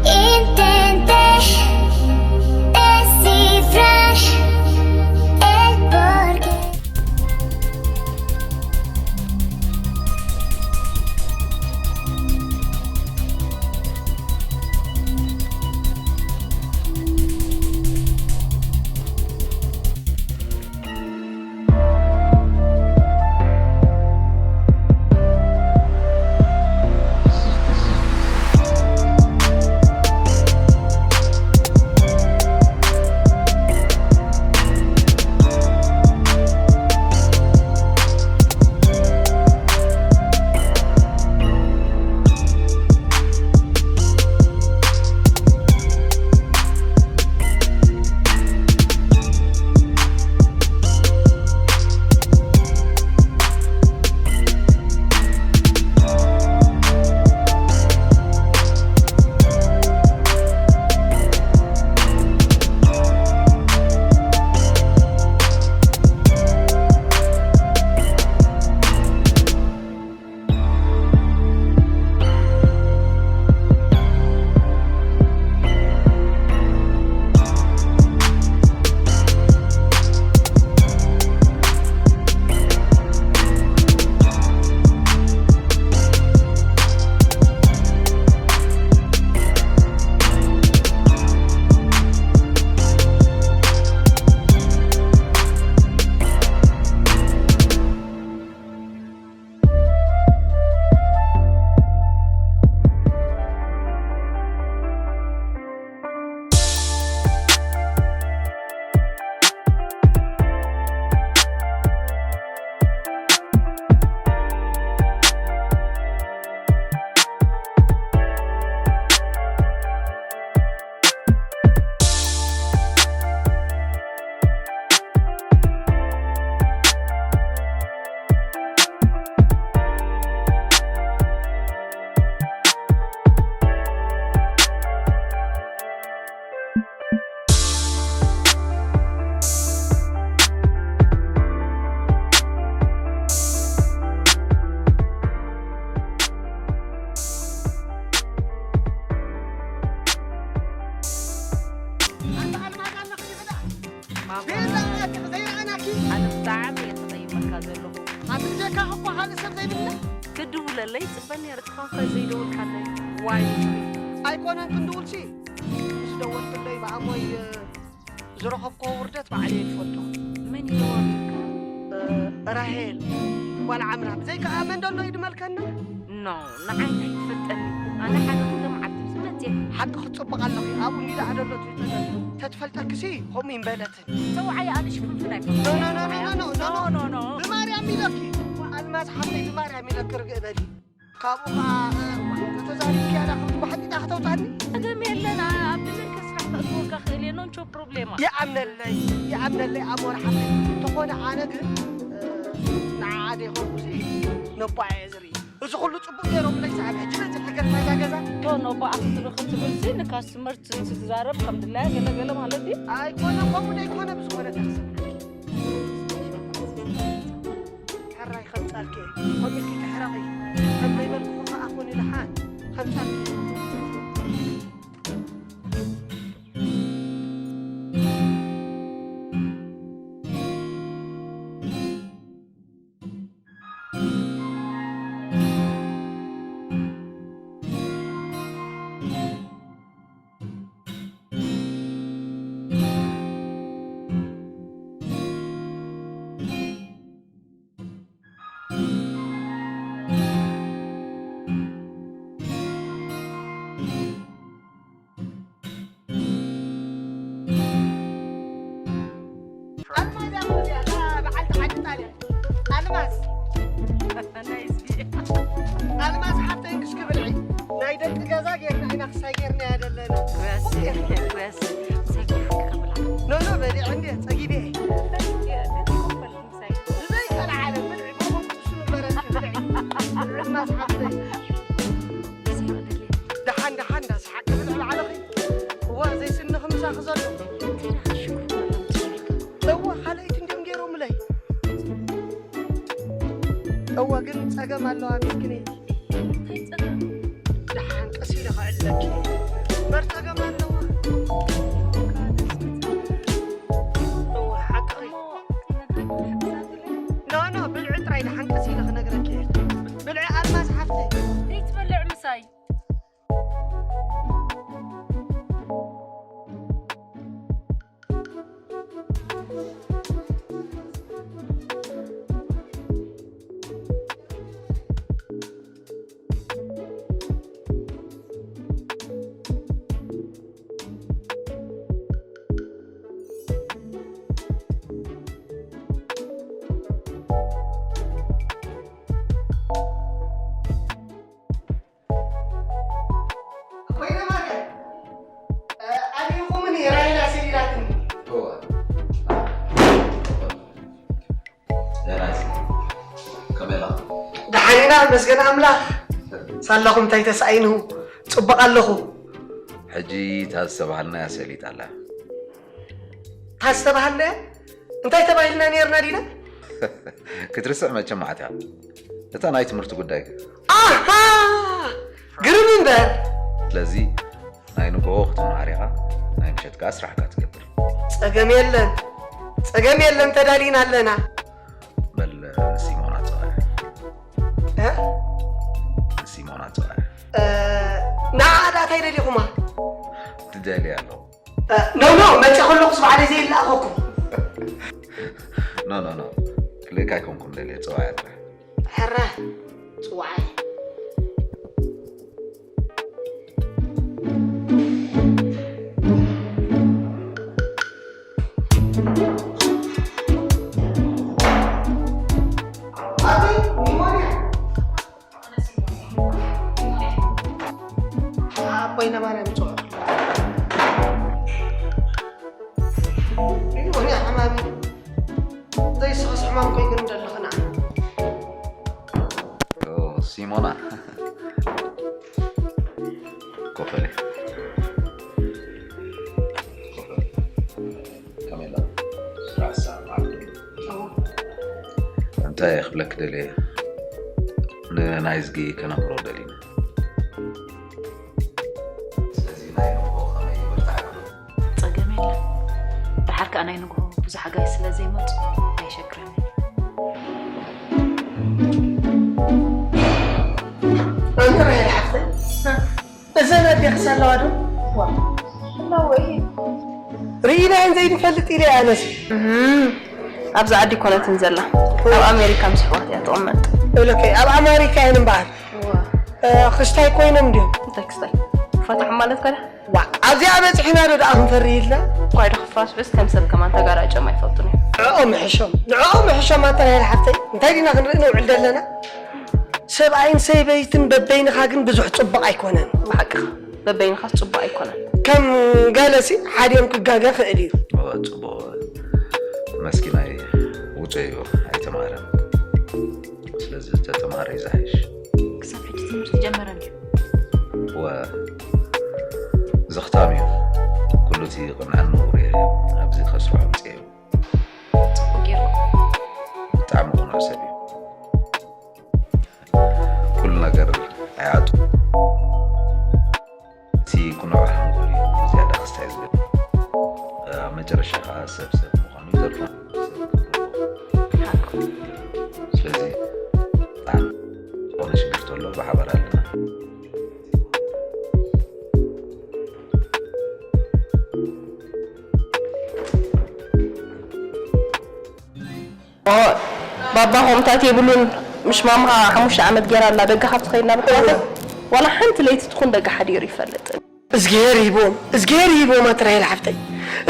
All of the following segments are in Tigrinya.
Intente descifrar el porqué. ኣንታ ኣልማዝ ኣለኽሲ ብዳ። ማማ፣ ቤላ፣ ዘይረኣናኪ። ኣነ ብጣዕሚ እየ ተቐይመካ ዘለኹ። ኣቲ ብጀካ እኮ ካልእ ሰብ ዘይብልና። ክድውለለይ ጽበ ነይረ፣ ጽባንኳ ዘይደወልካለይ። ዋይ፣ ኣይኮነን ክንድውልሲ። ምስ ደወልክለይ ብኣሞይ፣ ዝረኸብክዎ ውርደት ባዕለይ ይፈልጦ። መን እዩ ወሪድካ? እ፣ ራሄል፣ ጓል ዓምራ። ብዘይከኣ መን ደሎ ይድመልከና? ኖ፣ ንዓይ እንታይ ትፈልጠኒ? ኣነ ሓደ ክልተ መዓልቲ ምስ መጽእ። ሓቂ ክትጽብቕ ኣለኺ። ኣብኡ እንዲ ደኣ ደሎ ትሪጠ ዘሎ። ተትፈልጠክሲ፣ ከምኡ ይምበለትን። ሰውዓይ ኣነ ሽፍንፍን ኣይፈልጥን። ኖ፣ ኖ፣ ኖ፣ ኖ፣ ኖ፣ ኖ፣ ኖ፣ ኖ። ብማርያም ኢለኪ። ኣልማዝ ሓፍተይ ብማርያም ኢለኪ ርግእ በሊ። ካብኡ ኸዓ፣ እ፣ ተዛሪብኪ ያላ ከምቲ ባሕጢጣ ከተውጻኒ። ጸገም የለን፣ ኣ-፣ ኣብ ድለይከ ስራሕ ከእትወካ ክእል እየ፣ ኖንቾ ፕሮብሌማ። ይኣምነለይ፣ ይኣምነለይ ኣሞራ ሓፍተይ። እንተኾነ ኣነ ግን፣ እ፣ ንዓኣ ዘይኮንኩሲ ነቦኣ እየ ዝርኢ። እዚ ኩሉ ጽቡቕ ገይሮምለይ ሰዓብ ሕጂ በዚ ነገር ናይዛ ገዛ። ቶ ነቦኣ ክትርኢ ክትብልሲ ንካስተመር ት-፣ ትዛረብ ከም ድላያ ገለ ገለ ማለት እዩ። ኣይኮነ፣ ከምኡ ደይኮነ ብዝኾነ ተኽስብ። ሕራይ ከምጻልኪ እየ። ከምልኪ ትሕረቒ። ከም ዘይበልኩ ከኣ ኩኒ ደሓን። ከምጻልኪ እየ። ተወሳኺ ዘሎ። እዋ፣ ካልኣይቲ እንዲዮም ገይሮምለይ። እዋ፣ ግን ጸገም ኣለዋ፣ ምስኪነይቲ። እንታይ ጸገም? ደሓን ቀስ ኢለ ከዕልለኪ። እምበር ጸገም ኣለዋ። እዋ፣ ሓቅኺ። ኖ፣ ኖ፣ ብልዒ ጥራይ ደሓን ቀስ ኢለ ክነግረኪ እየ። ብልዒ ኣልማዝ ሓፍተይ። ዘይትበልዕ ምሳይ። ኮይነ ማርያም፣ እ፣ ኣዲኹምን የራይና ሰሊላትኒ። እወ። ደህና ኢኺ? ከመይ ኣለኺ? ደሓን ኢና፣ መስገን ኣምላኽ። ሳላኹም እንታይ ተሳኢንሁ? ጽቡቕ ኣለኹ። ሕጂ እታ ዝተባህልናያ ሰሊጥ ኣላ። እታ ዝተባህልናያ? እንታይ ተባሂልና ነይርና ዲና? ክትርስዕ መቸም መዓት እያ። እታ ናይ ትምህርቲ ጉዳይ። ኣሃ! ግርም እምበር። ስለዚ ናይ ንግሆ ክትመሃር ኢኻ፣ ናይ ምሸት ከኣ ስራሕካ ትገብር። ጸገም የለን። ጸገም የለን፣ ተዳሊና ኣለና። በል ንሲሞና ጽውዓ። እ? ንሲሞና ጽውዓ። እ፣ ንዓኣ ደኣ እንታይ ደሊኹማ? ትደልያ ኣለኹ። እ፣ ኖ፣ ኖ፣ መጺኣ ከለኹስ ባዕለይ ዘይለኣኸኩም። ኖ፣ ኖ፣ ኖ። ክልእካ ኣይኮንኩን ደልየ፣ ጽውዓያ ጥራሕ። ሕረ፣ ጽውዓይ። ኣቲ ኒሞንያ። ኣቦይነ ማርያም ጽውዕ። ኒሞንያ ሕማም እዩ። ዘይስኽስ ሕማም ኮይግን ዘለኽና። ኦ፣ ሲሞና። ኮፈሌ። ኮፈሌ። ከመይ ኣላ? ስራሕ ሰዓት መዓልቲ። እንታይ ክብለክ ደልየ? ንናይዝጊ ከነኽብሮ ደሊና። ስለዚ ናይ ንግሆ ከመይ ይበርትዓኩም? ጸገም የለን። ደሓር ከኣ ናይ ንግሆ ብዙሕ ኣጋይሽ ስለ ዘይመጹ ኣየሸግረንን። ኣንተ ራሄል ሓፍተይ፣ እዘን ኣዴኽስ ኣለዋ ዶ? ዋ፣ ኣለዋ እየ። ርኢናየን ዘይንፈልጥ ኢለ እየ ኣነስ። እህም፣ ኣብዛ ዓዲ ኮነትን ዘላ። ኣብ ኣሜሪካ ምስ ኣሕዋት እያ ትቕመጥ። እለከይ፣ ኣብ ኣሜሪካ እየን እምበኣር። ዋ። እ፣ ክስታይ ኮይኖም ድዮም? እንታይ ክስታይ? ክፋትሖም ማለት ከ? ዋ፣ ኣብዚኣ በጺሕና ዶ ደኣ ክንፈሪ ኢልና? እኳ ዶ ክፋስሑስ ከም ሰብ ከማን ተጋራጮም ኣይፈልጡን እዮም። ንዕኦም ሕሾም፣ ንዕኦም ሕሾም ኣንተ ራሄል ሓፍተይ። እንታይ ዲና ክንርኢ ንውዕል ዘለና? ሰብኣይን ሰበይትን በበይንኻ ግን ብዙሕ ጽቡቕ ኣይኮነን። ብሓቅኻ፣ በበይንኻስ ጽቡቕ ኣይኮነን። ከም ገለሲ ሓዲኦም ክጋገ ክእል እዩ። እወ፣ ጽቡቕ መስኪናይ ውጹይ እዩ፣ ኣይተማህረን። ስለዚ ዝተተማህረ እዩ ዝሓይሽ። ክሳብ ሕጂ ትምህርቲ ጀመረ እንድዩ? እወ፣ ዘኽታም እዩ። ኩሉ እቲ ቅንዕንኡ ርእየ ኣብዚ ከስርሖ ኣምጽኤ እዩ። ጽቡቕ ጌርኩም። ብጣዕሚ ቅኑዕ ሰብ እዩ። ኩሉ ነገር ኣይዓጡ። እቲ ቅኑዕ ሓንጎል እዩ ዝያዳ ክስታይ ዝብል። ኣብ መጨረሻ ከኣ ሰብ ሰብ ምዃኑ ይተርፎ። ሓቁ። ስለዚ ብጣዕሚ ዝኾነ ሽግር ተሎ ብሓባር ኣለና። ኦ፣ ባባ ከምታት የብሉን። ምሽ ማምኻ ሓሙሽተ ዓመት ጌራ ኣላ ደጋ ካብቲ ከይድና ብሕዋተት ዋላ ሓንቲ ለይቲ ትኹን ደጋ ሓዲሩ ይፈልጥን። እዝግሄር ይቦም፣ እዝግሄር ይቦም ኣቲ ራሄል ሓፍተይ።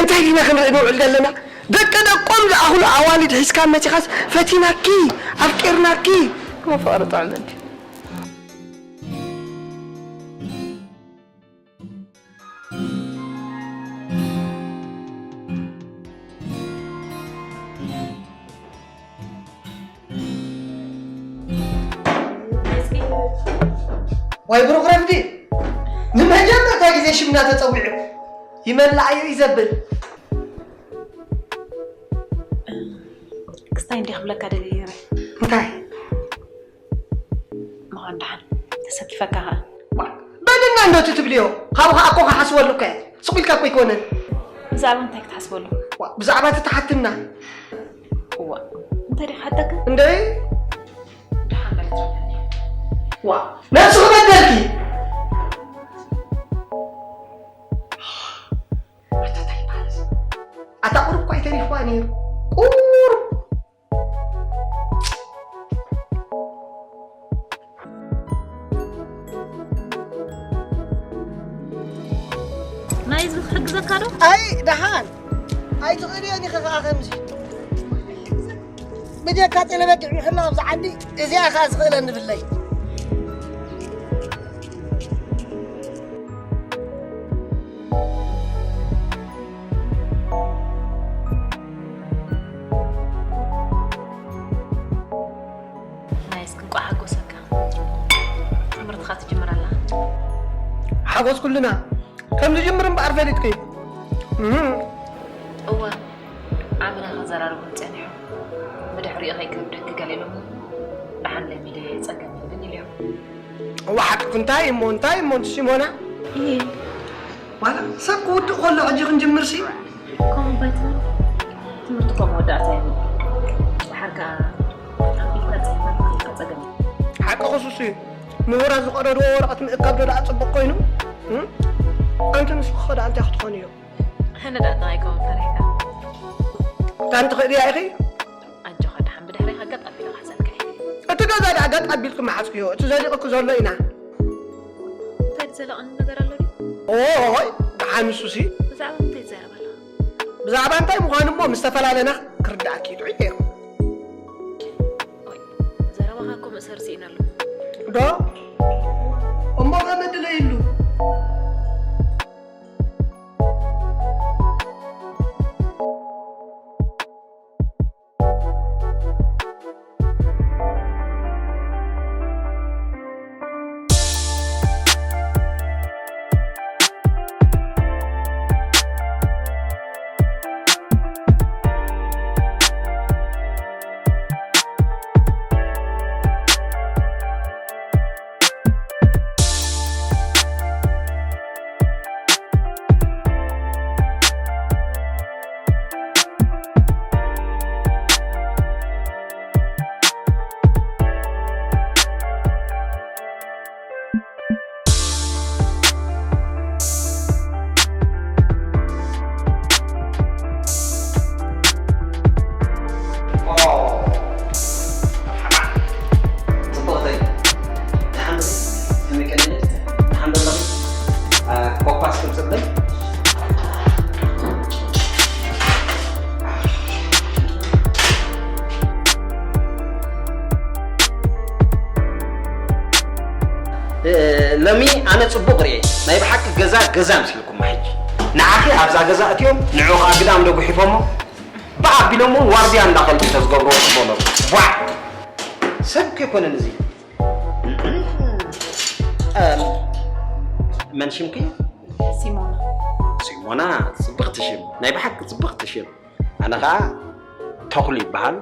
እንታይ ዲና ክንርኢ ንውዕል ዘለና? ደቂ ደቆም ዝኣኽሉ ኣዋልድ ሒዝካ መጺኻስ ፈቲናኪ፣ ኣፍቂርናኪ። እሞ ፍቕሪ ጥዑም እንድዩ። ዋይ ብሩኽ ረፍዲ፣ ንመጀመርታ ግዜ ሽምና ተጸዊዑ። ይመላኣዮ እዩ ዘብል። ክስታይ እንዲህ ክብለካ ደልየ ነይረ። እንታይ? ምዃን ደሓን ተሰኪፈካ ኸኣ። ዋ፣ በልና እንዶ እቲ ትብልዮ። ካብኡ ኸኣ እኮ ክሓስበሉ እኮ እየ። ስቕ ኢልካ እኮ ኣይኮነን። ብዛዕባ እንታይ ክትሓስበሉ? ዋ፣ ብዛዕባ እቲ ተሓትና። እዋ፣ እንታይ ዲኻ ሓተካ? እንደ ደሓን በል ትረፈኒ። ዋ፣ ነብስኺ በደልኪ። ኣታ እንታይ ይበሃል? ኣታ ቁሩብ እኳ ኣይተሪፍዋ ነይሩ። ቁሩብ። ናይ ህዝቢ ክሕግዘካ ዶ? ኣይ፣ ደሓን። ኣይትኽእልዮን ኢኺ ኸዓ ከምዚ። ብጀካ ጤለ በጊዕ ምሕላው ኣብዚ ዓዲ፣ እዚኣ ኸዓ ዝኽእለኒ ብለይ። ናይስ፣ እንቋዕ ሓጎሰካ። ትምህርትኻ ትጅምር ኣላ። ሓጎስ ኩልና ከም ዝጅምር እምበኣር ፈሊጥኪ። እህ። እወ፣ ዓብና ከዘራርቡን ጸኒሖም። ብድሕሪኡ ከይከብደኪ ገለ ኢሎምኒ። ደሓን ለሚደ እየ፣ ጸገም የብሉን ኢሎም። እዋ ሓቅኺ፣ እንታይ እሞ፣ እንታይ እሞ፣ ሲሞና? እየ። ዋላ ሰብ ክውድእ ከሎ ሕጂ ክንጅምርሲ? ከምኡ ባይትበል። ትምህርቲ እኮ መወዳእታ የብሉን። ደሓር ከኣ ኣንቢብካ ጽሒፍካ ምፍላጥ ጸገም እዩ። ሓቅኺ ሱሲ፣ ምሁራት ዝቐደድዎ ወረቐት ምእካብ ዶ ደኣ ጽቡቕ ኮይኑ? እም? ኣንቲ ንስኺ ኸ ደኣ እንታይ ክትኾኒ እዮ? ኣነ ደኣ እንታይ ኣይከውን ፈሪሕካ? እታ እንትኽእልያ ኢኺ? ኣጆኻ ደሓን ብድሕሪኻ ገጥ ኣቢለ ክሕዘልካ እየ። እቲ ገዛ ደኣ ገጥ ኣቢልኪ ምሓዝክዮ፣ እቲ ዘሊቕኪ ዘሎ ኢና። እንታይ ዝዘለቐኒ ነገር ኣሎ ድዩ? ኦይ፣ ደሓን ንሱሲ። ብዛዕባ እንታይ ትዛረብ ኣለኻ? ብዛዕባ እንታይ ምዃኑ እሞ ምስ ተፈላለና ክርድኣኪ እዩ ጥዑይ ነይሩ። ኦይ፣ ዘረባኻ እኮ መእሰሪ ስኢነ ኣለኹ። ዶ? እሞ ከመድለይሉ። ጽብቕተይ፣ ደሓን ዶ? ከመይ ቀኒለይ? ደሓን ዶ ኣለኺ? አ፣ ኮኳስ ክምጽለይ? እ፣ ሎሚ ኣነ ጽቡቕ ርእየ። ናይ ብሓቂ ገዛ ገዛ ምስልኩማ ሕጂ። ንዓኺ ኣብዛ ገዛ እትዮም፣ ንዑ ኸኣ ግዳም ዶ ጉሒፎሞ? ብኣቢሎም እውን ዋርድያ እንዳኸዱ እንተዝገብርዎ ጽቡቕ ነሩ። ቧዕ! ሰብ እኮ ኣይኮነን እዚ። እም፣ መን ሽምኪ? ሲሞና። ሲሞና፣ ጽብቕቲ ሽም። ናይ ብሓቂ ጽብቕቲ ሽም። ኣነ ኸኣ ተኽሉ ይበሃል።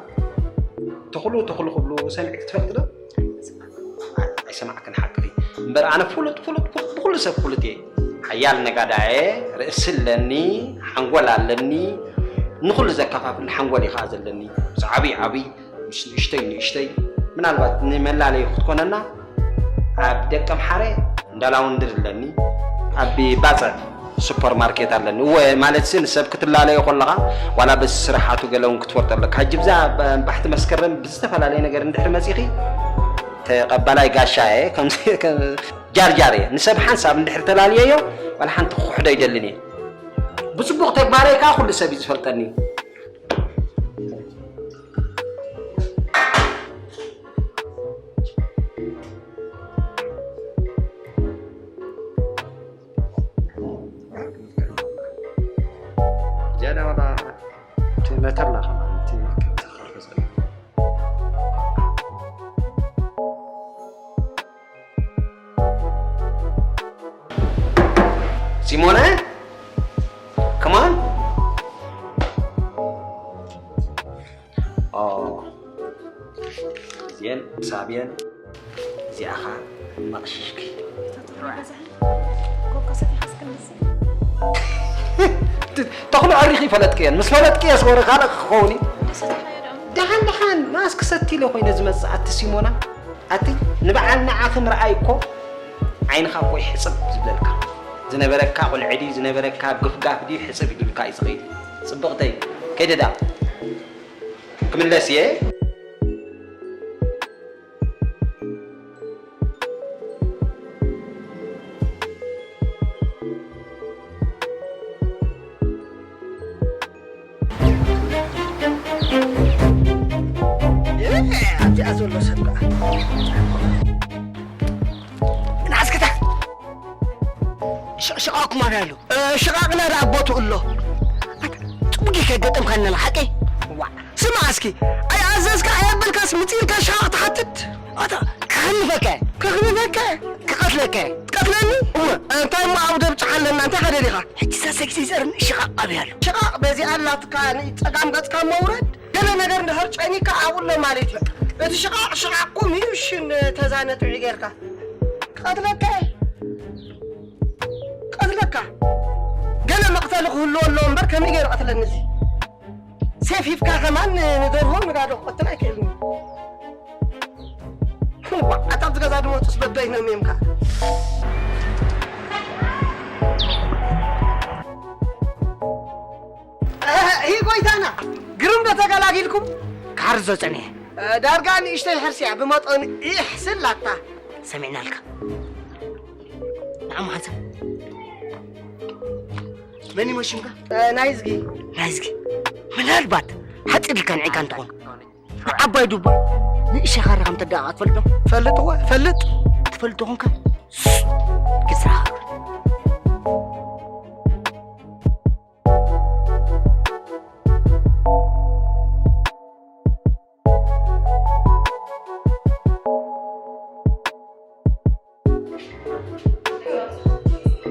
ተኽሉ፣ ተኽሉ ክብሉ ሰሚዕኪ ትፈልጢ ዶ? ኣይሰማዕክን ሓቅኺ። እምበር ኣነ ፍሉጥ፣ ፍሉጥ፣ ፍሉጥ፣ ብኹሉ ሰብ ፍሉጥ እየ። ሓያል ነጋዳየ፣ ርእሲ ኣለኒ፣ ሓንጎል ኣለኒ፣ ንኹሉ ዘከፋፍል ሓንጎል እዩ ኸኣ ዘለኒ። ምስ ዓብዪ ዓብዪ፣ ምስ ንእሽተይ ንእሽተይ፣ ምናልባት ንመላለዪ ክትኮነና፣ ኣብ ደቀምሓረ እንዳ ላውንድሪ ኣለኒ፣ ኣብ ባጽዕ ሱፐር ማርኬት ኣለኒ። እወ፣ ማለትሲ ንሰብ ክትላለዮ ከለኻ፣ ዋላ በዚ ስራሓቱ ገለ እውን ክትፈልጦ ኣለካ። ሕጂ ብዛ ብ-፣ ባሕቲ መስከረም ብዝተፈላለየ ነገር እንድሕር መጺኺ፣ ተቐባላይ ጋሻ እየ፣ ከምዚ፣ ከም ጃርጃር እየ። ንሰብ ሓንሳብ እንድሕር ተላልየዮ፣ ዋላ ሓንቲ ክኹሕዶ ኣይደልን እየ። ብጽቡቕ ተግባረይ ከኣ ኩሉ ሰብ እዩ ዝፈልጠኒ። ዝያዳ ዋላ እቲ መተላ ከማን እቲ ክተኻኽስ። ሲሞነ፣ ሳብየን እዚኣኻ መቕሽሽኪ። ተኽሉ ኣሪኺ ፈለጥክየን። ምስ ፈለጥክየስ ወረ ካልእ ክኸውን እዩ። ደሓን ደሓን ማስክ ሰቲለ ኮይነ ዝመጽእ ኣቲ ሲሞና። ኣቲ ንበዓል ንዓኺ ምርኣይ እኮ ዓይንኻ እኮ እዩ ሕጽብ ዝብለልካ። ዝነበረካ ቁልዒ ድዩ ዝነበረካ ግፍጋፍ ድዩ ሕጽብ ኢሉልካ እዩ ዝኸይድ። ጽብቕተይ ከይደ ዳ ክምለስ እየ። ኣብዚኣ ዘሎ ሰብ ከዓ ናስክታ ሽቕሽቓኩም ኣበይ ኣሎ? ሽቓቕና ደኣ ቦትኡ ኣሎ። ኣታ፣ ጽቡቕ ጌርካ ገጠምካና ሓቀይ። ዋ፣ ስማ እስኪ፣ ኣይ ኣዘዝካ ኣይ ኣበልካስ ምጽእ ኢልካ ሽቓቕ ትሓትት? ኣታ፣ ከኽንፈካ፣ ከኽንፈካ፣ ክቐትለካ። ትቀትለኒ? እወ፣ እንታይ እሞ ኣብ ደብጫ ኣለና፣ እንታይ ሓደ ዲኻ? ሕጂ እዛ ሰጊ ዘይዘርኒ ሽቓቕ ኣበይ ኣሎ? ሽቓቕ በዚኣ ኣላትካ ንጸጋም ገጽካ መውረድ፣ ገለ ነገር እንድሕር ጨኒካ ኣብኡ ኣሎ ማለት እዩ። እቲ ሽቓቕ ሽቓቕኩም እዩ፣ ሽን ተዛነጥዒ ጌርካ። ክቐትለካ እየ። ቀትለካ። ገለ መቕተሊ ክህልዎ ኣለዎ እምበር ከመይ ገይሩ ቀትለኒ እዚ? ሴፍ ሂብካ ከማን ንደርሆ ንጋዶ ክቐትል ኣይክእልን እዩ። ዋዓት ኣብዚ ገዛ ድመፁስ በበይኖም እዮም ከዓ። ሂ ጎይታና፣ ግርም ዶ ተገላጊልኩም? ክሓርዞ ጸኒሐ። ዳርጋ ንእሽተይ ሕርሲ እያ፣ ብመጠኑ ኢሕ ስላታ። ሰሚዕናልካ። ንዓሞ ሓንሳብ። መን እዩ ሽምካ? ናይዝጊ። ናይዝጊ። ምናልባት ሓፂር ኢልካ ንዒካ እንትኾን። ዓባይ ዱባ ንእሽተይ ካራ ከም ተደቃ ትፈልጦ? ፈልጥ እወ፣ ፈልጥ። ትፈልጦ ኾንካ? ግዝራ።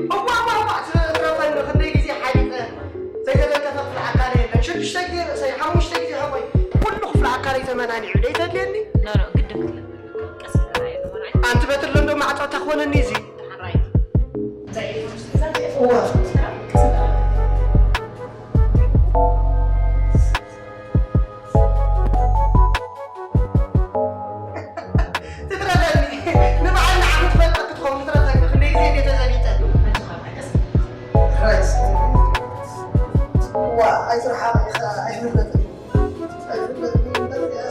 እዋ፣ እዋ፣ እዋ፣ ትረፈኒ፣ ክንደይ ግዜ ሓሊጠ፣ ዘይተለከፈ ክፍሊ ኣካለይ የለን። ሽዱሽተ ግዜ ርእሰይ፣ ሓሙሽተ ግዜ ሕቖይ፣ ኩሉ ክፍሊ ኣካለይ ተመናኒዑ፣ ደይተድልየኒ? ኖ፣ ኖ፣ ግድን ክትለካ፣ ቀስ ኢልካ ራእየ ተመናኒ። ኣንቲ በትሪ ለንዶ ማዕጾ እታ ክኾነኒ እዚ። ደሓን ራእየ። እዋ። ትትረፈኒ፣ ንበዓል ንዓኹ ትፈልጠ ክትኸውን ትረፈኒ፣ ክንደይ ግዜ እንዴ ተዘቢጠ። ዋ፣ ኣይትርሓቕ ኢኻ፣ ኣይፍለጥን። ኣይፍለጥን፣ ይፍለጥ እያ።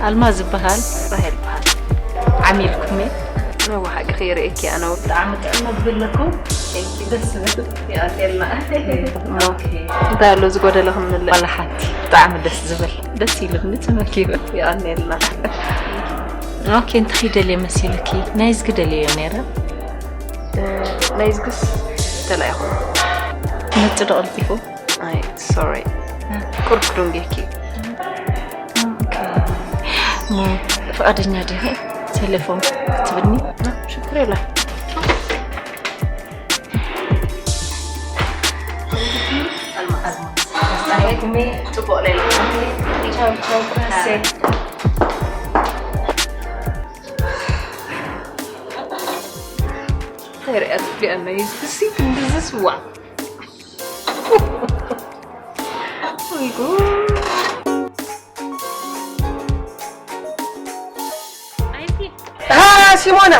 ኣልማዝ ዝበሃል። ራሄል ይበሃል። ዓሚልኩም እየ። ነዋ ሓቂ ከይርእየኪ ኣነ እውን። ብጣዕሚ ጥዕም መግቢ ኣለኩም። Thank you። ደስ ዝብል። ይቐንየልና። ኦኬ። እንታይ ኣሎ ዝጎደለ ክምልእ? ዋላ ሓንቲ። ብጣዕሚ ደስ ዝብል። ደስ ኢሉኒ ተመጊበ። ይቐንየልና። ኦኬ፣ እንታይ ደልየ መሲልኪ? ናይዝጊ ደልየዮ ነይረ። እ፣ ናይዝጊስ ተላኢኹ። መጽ ዶ ቀልጢፉ? ኣይ፣ ሶሪ። እ። ቁሩብ ክዱንጌኪ። ኦኬ። እሞ ፍቓደኛ ዲኺ ቴሌፎን ክትብኒ? ሽግር የለን። ኣልማዝ። ኣልማዝ። ኣልማዝ። ጽቡቕ ሌሊት። ቻው፣ ቻው፣ ቻው። እንታይ ርእያ ትፍልያ ናይ ዝሲ ክንድዝስ ዋ። ወይ ጉድ። ሲሞና፣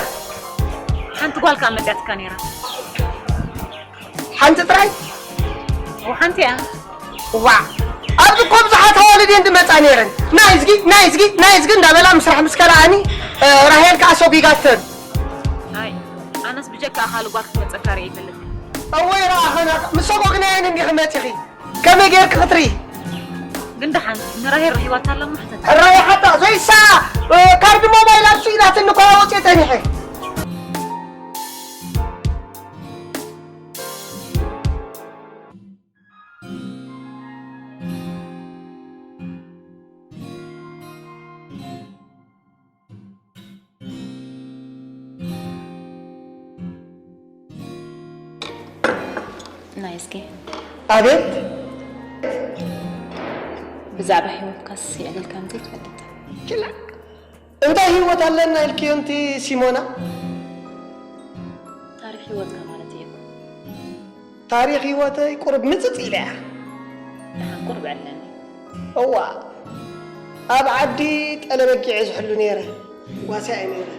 ሓንቲ ጓል ከኣ መጽያትካ ነይራ። ሓንቲ ጥራይ? እው፣ ሓንቲ እያ። ዋ፣ ኣብዚ እኮ ብዙሓት ኣዋልድ እየን ዝመጻ ነይረን። ናይ እዝጊ፣ ናይ እዝጊ፣ ናይ እዝጊ እንዳበላ ምስራሕ ምስ ከለኣኒ፣ እ፣ ራሄል ከኣ ሰጒጋተን። ኣይ፣ ኣነስ ብጀካ ካልእ ጓል ክትመጸካ ርእየ ኣይፈልጥን። እወይ ረኣኸና፣ ምስ ሰጎግናየን እንዲኺ መጺኺ። ከመይ ጌርኪ ክትርኢ? ግን ደሓን ንራሄል ረኺባታ ኣላ እሞ ሕተታ። ሕራይ ሓታ፣ ዘይሳ፣ እ፣ ካርድ ሞባይል ኣብሱ ኢላትኒ እኮ ኣውፅኤ ጸኒሐ። ናይ እስኪ ኣቤት። ብዛዕባ ህይወትካስ የዕሊልካ እንተ ትፈልጥ? ችላ። እንታይ ህይወት ኣለና ኢልክዮ እንቲ ሲሞና? ታሪኽ ህይወትካ ማለት እዩ። ታሪኽ ህይወተይ ቁርብ ምጽጽ ኢለ እያ። ደሓን ቁርብ ዕለኒ። እዋ፣ ኣብ ዓዲ ጠለበጊዐ ዝሕሉ ነይረ። ጓስያ እየ ነይረ።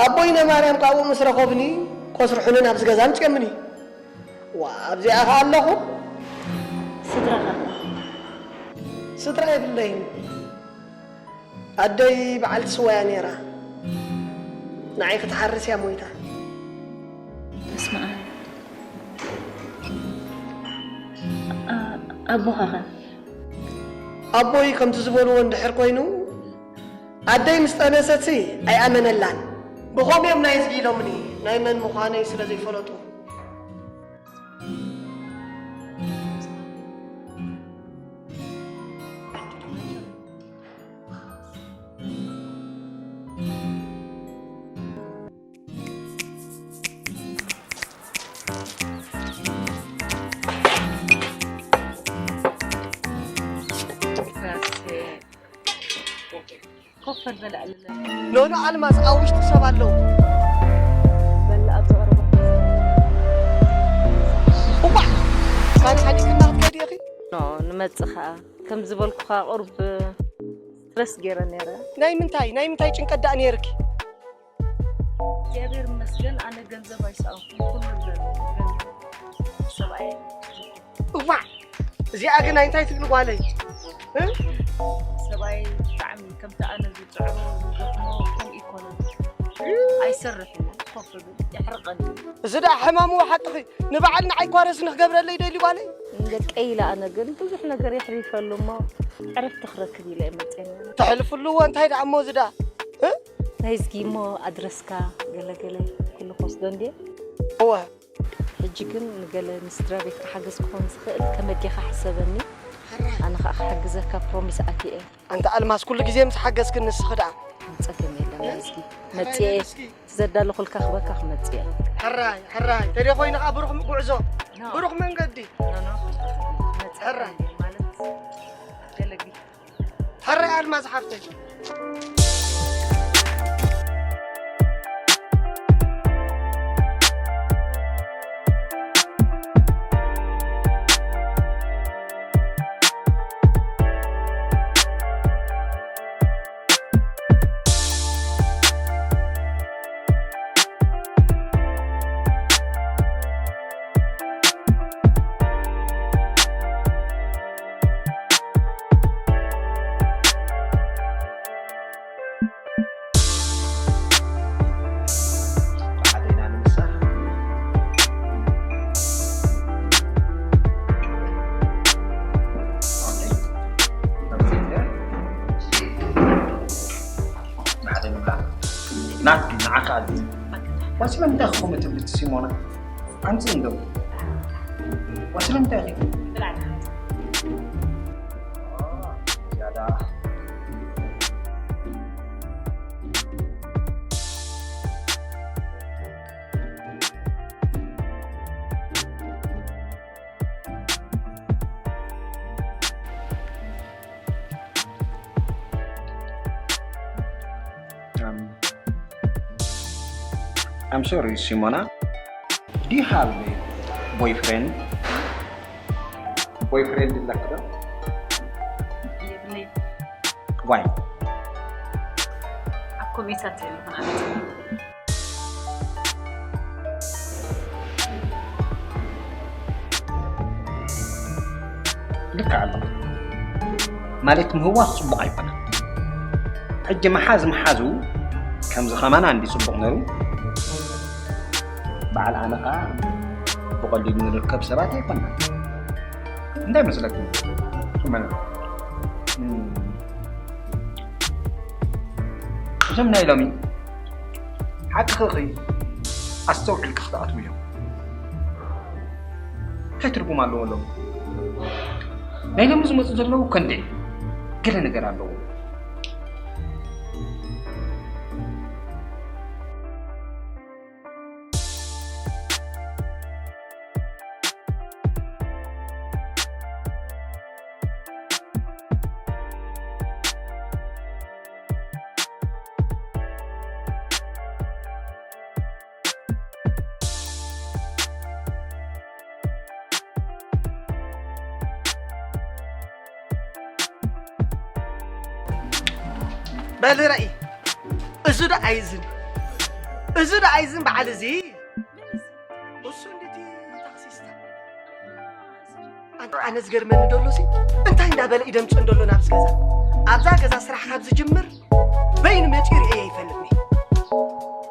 ኣቦይነ ማርያም ካብኡ ምስ ረኸብኒ ኮስርሑንን ኣብዚ ገዛ ኣምፅኦምኒ። ዋ፣ ኣብዚኣ ኸኣ ኣለኹ። ስድራኻ? ስድራ የብለይን። ኣደይ በዓልቲ ስዋ እያ ነይራ። ንዓይ ክትሓርስ እያ ሞይታ። በስመ ኣብ። ኣ-፣ ኣቦኻኸ? ኣቦይ ከምቲ ዝበልዎ እንድሕር ኮይኑ፣ ኣደይ ምስ ጠነሰትሲ ኣይኣመነላን። ብኸምኡ እዮም ናይ እዝጊ ኢሎምኒ፣ ናይ መን ምዃነይ ስለ ዘይፈለጡ። ኮፈል በል ኣልለ። ኖኖ ኣልማዝ ኣብ ውሽጢ ሰብ ኣለዉ። በል ኣብ ዘቐረባ። እዋዕ! ካን ሓዲግና ክትከዲ ኢኺ? ኖ፣ ንመጽእ ኸኣ። ከም ዝበልኩኻ ቁርብ ስትረስ ገይረ ነይረ። ናይ ምንታይ፣ ናይ ምንታይ ጭንቀት ደኣ ነይርኪ? እግዚኣብሔር ይመስገን፣ ኣነ ገንዘብ ኣይሰኣንኩን። ኩሉ ገንዘብ ሰብኣየ። እዋዕ! እዚኣ ግን እንታይ ትብሊ ጓለይ? እ? ሰብኣየ ብጣዕሚ ከምቲ ኣነ ዝጥዕሞ ዝደኽሞ ከምኡ ይኮነን። ኣይሰርሕን፣ ኮፍ ብል፣ የሕርቐኒ። እዚ ደኣ ሕማሙ ሓቅኺ። ንበዓል ንዓይ እኳ ረስኒ ክገብረለይ ደልዩ ጓለይ። ንደቀይ ኢለ ኣነ ግን ብዙሕ ነገር የሕሊፈሉ እሞ ዕረፍቲ ክረክብ ኢለ እየ መፅኤ ነይረ። ተሕልፍሉ እዎ እንታይ ደኣ እሞ እዚ ደኣ? እ? ናይ ዝጊ እሞ ኣድረስካ ገለገለ ኩሉ ክወስዶ እንድየ። እወ። ሕጂ ግን ንገለ ንስድራ ቤትካ ሓገዝ ክኾን ዝኽእል ከመጌኻ ሕሰበኒ። ኣነ ኸኣ ክሕግዘካ ፕሮሚስ ኣትየ እየ። ኣንታ ኣልማዝ ኩሉ ግዜ ምስ ሓገዝክን ንስኺ ደኣ። ጸገም የለን ናይ ዝጊ። መፅኤ ዘዳለኹልካ ክበካ ክመፅእ እየ። ሕራይ ሕራይ ተደ ኮይኑ ከዓ ብሩኽ ጉዕዞ ብሩኽ መንገዲ። ሕራይ ማለት ገለጊ ሕራይ ኣልማዝ ሓፍተይ። ናት ንዓካ ኣዚ ዋስለ እንታይ ክኾም ትብልቲ ሲሞና ኣንቲ እንዶ ዋስለ እንታይ ኺ ዝያዳ I'm sorry, Simona. Do you have a boyfriend? Boyfriend لك ده? Why? ኮሜታት እዮም ማለት እዩ። ልክዕ ኣለኻ። ማለት ምህዋስ ጽቡቕ ኣይኮነን። ሕጂ ምሓዝ ምሓዙ ከምዚ ከማና እንዲ ጽቡቕ ነሩ። በዓል ኣነ ኸኣ ብቐሊሉ ንርከብ ሰባት ኣይኮንና። እንታይ መስለኩም? ቁመና። እም። እዞም ናይ ሎሚ ሓቂ ክኺ ኣስተውዒልካ ክትኣትዉ እዮም። እንታይ ትርጉም ኣለዎ ሎሚ? ናይ ሎሚ ዝመጹ ዘለዉ እኮ እንዴ ገለ ነገር ኣለዎ። በል ራኢ፣ እዚ ዶ ኣይዝን፣ እዚ ዶ ኣይዝን በዓል እዚ። እሱ እንዴት ታክሲስታ? ኣንተ ኣነ ዝገርመኒ ደሎ ሲ እንታይ እንዳበለ ይደምፅን ደሎ ናብዚ ገዛ። ኣብዛ ገዛ ስራሕ ካብ ዝጅምር በይኑ መፂኡ ርእየ ይፈልጥኒ።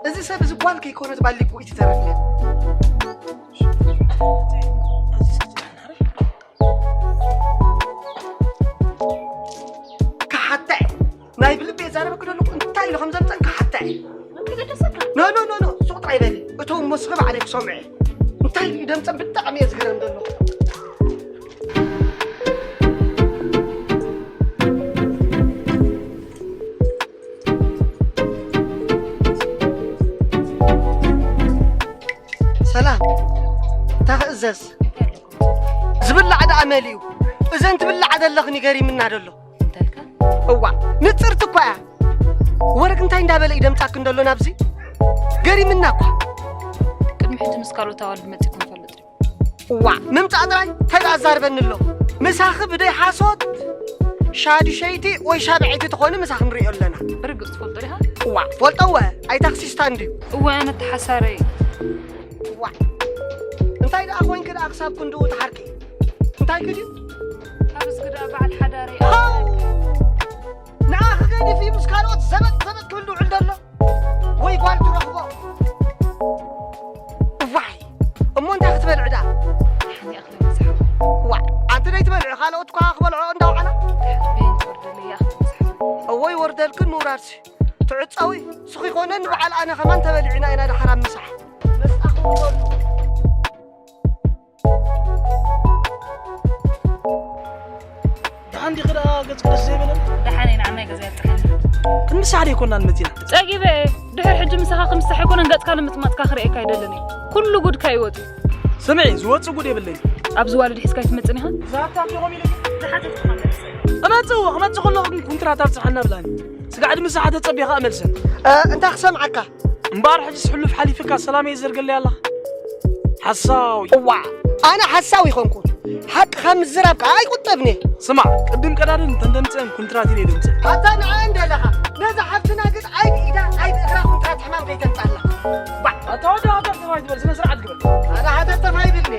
እዚ ሰብ እዚ ጓል ከይኮነት ባሊጉ ይትተረፍለ። ክሓታ እየ። ናይ ብልቢ የዛረበክ ደለኹ እንታይ ኢሉ ከም ዘምፀን ክሓታ እየ። ኖ ኖ ኖ ኖ ሱቕ ጥራይ በሊ። እቶም እሞ ስኺ ባዕለይ ክሰምዐ እየ። እንታይ ኢሉ ደምፀን ብጣዕሚ እየ ዝግረም ደለኹ። ሰላም፣ እንታይ ክእዘዝ? ዝብላዕ ደኣ መሊኡ። እዘን ትብላዕ ዘለኽን ገሪምና ደሎ። እንተልካ? እዋ፣ ንጽርቲ እኳ እያ። ወረግ እንታይ እንዳበለ እዩ ደምጻክን ደሎ ናብዚ? ገሪምና እኳ። ቅድሚ ሕጂ ምስ ካልኦት ኣዋልድ መጺእኩም ትፈልጡ ዲኹም? እዋ፣ ምምጻእ ጥራይ እንታይ ደኣ ኣዛርበኒ ኣሎ? ምሳኺ ብደይ ሓሶት ሻዱሸይቲ ወይ ሻብዐይቲ ትኾኒ ምሳኺ ንሪኦ ኣለና። ብርግጽ ትፈልጦ ዲኻ? እዋ፣ ፈልጦ እወ፣ ኣይታክሲስታ እንድዩ። እወ፣ ኣነ ተሓሳረ እየ። እዋ፣ እንታይ ደኣ ኮይንኪ ደኣ ክሳብ ክንድኡ ትሓርቂ? እንታይ ክድዩ? ካብ እዚ ግዳ በዓል ሓዳር እየ። ሃው! ንዓኺ ገዲፉ ምስ ካልኦት ዘበጥ ዘበጥ ክብል ዝውዕል ዘሎ? ወይ ጓል ትረኽቦ? እዋይ! እሞ እንታይ ክትበልዒ ደኣ? ሓሚኣ ክትብል ዝሓወ። እዋ! ኣንቲ ደይ ትበልዒ? ካልኦት እኳ ክበልዖ እንዳውዓላ? በይን ትወርደለይ እያ ክትብል ዝሓወ። እወ ይወርደልክን ምውራድሲ። ትዕጸዊ፣ ስኺ ኮነ ንበዓል ኣነ ከማን ተበሊዕና ኢና ደሓር ኣብ ምሳሕ። መስጣኹም በሉ። ደሓን ዲኺ ደኣ ገጽኪ ደስ ዘይበለን? ደሓን እየ፣ ንዓናይ ገዛ የብጽሓኒ። ክንምሳሕ ደይኮናን መጺና? ጸጊበ እየ። ድሕሪ ሕጂ ምሳኻ ክምሳሕ ኣይኮነን፣ ገጽካ ንምጥማጥካ ክርእየካ ኣይደልን እየ። ኩሉ ጉድካ እዩ ወጺኡ። ስምዒ፣ ዝወጽእ ጉድ የብለይን። ኣብዚ ዋልድ ሒዝካ ኣይትመጽን ኢኻ? ዝሃብቲ ኣምሊኾም ኢለ ዝሓተትኩኻ መልሰ። እመጽእ፣ ክመጽእ ከለኹ ግን ኩንትራት ኣብጽሓና ብላኒ። ስጋዕ ድምሳሕ ተጸቢኻ መልሰን። እ፣ እንታይ ክሰምዓካ? እምበኣር ሕጅስ ሕሉፍ ሓሊፍካ ሰላመይ ዘርገለይ ኣላ። ሓሳዊ። እዋ፣ ኣነ ሓሳዊ ይኾንኩ። ሓቂ ካብ ምዝራብ ከኣ ኣይቁጠብኒ። ስማዕ፣ ቅድም ቀዳድም እንተን ደምጽአን ኩንትራት ኢለ ደምጽእ። ኣታ ንዓ እንደለኻ፣ ነዛ ሓፍትና ግን ኣይ ብኢዳ ኣይ ብእግራ ኩንትራት ሕማም ከይተምጻላ። ባ። ኣታ ወዲ ሃተፍተፋ ይትበል፣ ስነ ስርዓት ግበር። ኣነ ሃተፍተፋ ይብልኒ።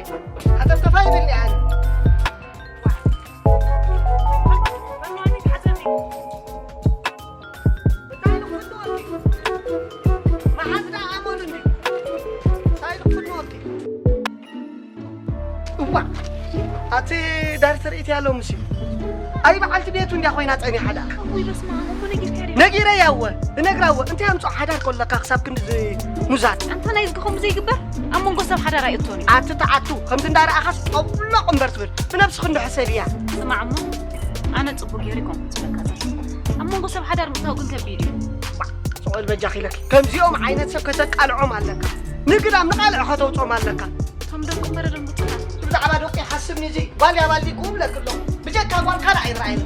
ሃተፍተፋ ይብልኒ ኣነ። ባ። እዋ፣ ኣቲ ዳይሬክተር ኢትያ ሎምስ እዩ። ኣይ በዓልቲ ቤቱ እንድያ ኮይና ጸኒሓ ደኣ። እውይ፣ በስመ ኣብ፣ እሞ ነጊርካያ ድያ? ነጊረያ እወ፣ እነግራ እወ። እንታይ ኣምጽኦ ሓዳር ከለካ ክሳብ ክንዲ ሙዛት? ኣንታ ናይ ዝግኹም ዘይግበር ኣብ መንጎ ሰብ ሓዳር ኣይእቶን እዩ። ኣቲ ተኣቱ፣ ከምዚ እንዳረኣኻስ ጠብሎቕ እምበር ትብል። ብነብስኺ እንዶ ሕሰብያ። ስማዕ እሞ፣ ኣነ ጽቡቕ ገይሩ ይኮንኩ ዝብለካ ዘለኹ። ኣብ መንጎ ሰብ ሓዳር ምእታው ግን ከቢድ እዩ። ስቕ በል በጃኺ ኢለኪ። ከምዚኦም ዓይነት ሰብ ከተቃልዖም ኣለካ። ንግዳም ንቓልዕ ከተውጾም ኣለካ። እቶም ደቁ እምበር ደንጉጹና። ብዛዕባ ደቂ ሓስብኒ እዚ ጓል ያባሊ ክብለኪ ኣለኹ። ብጀካ ጓል ካልእ ኣይረኣየን።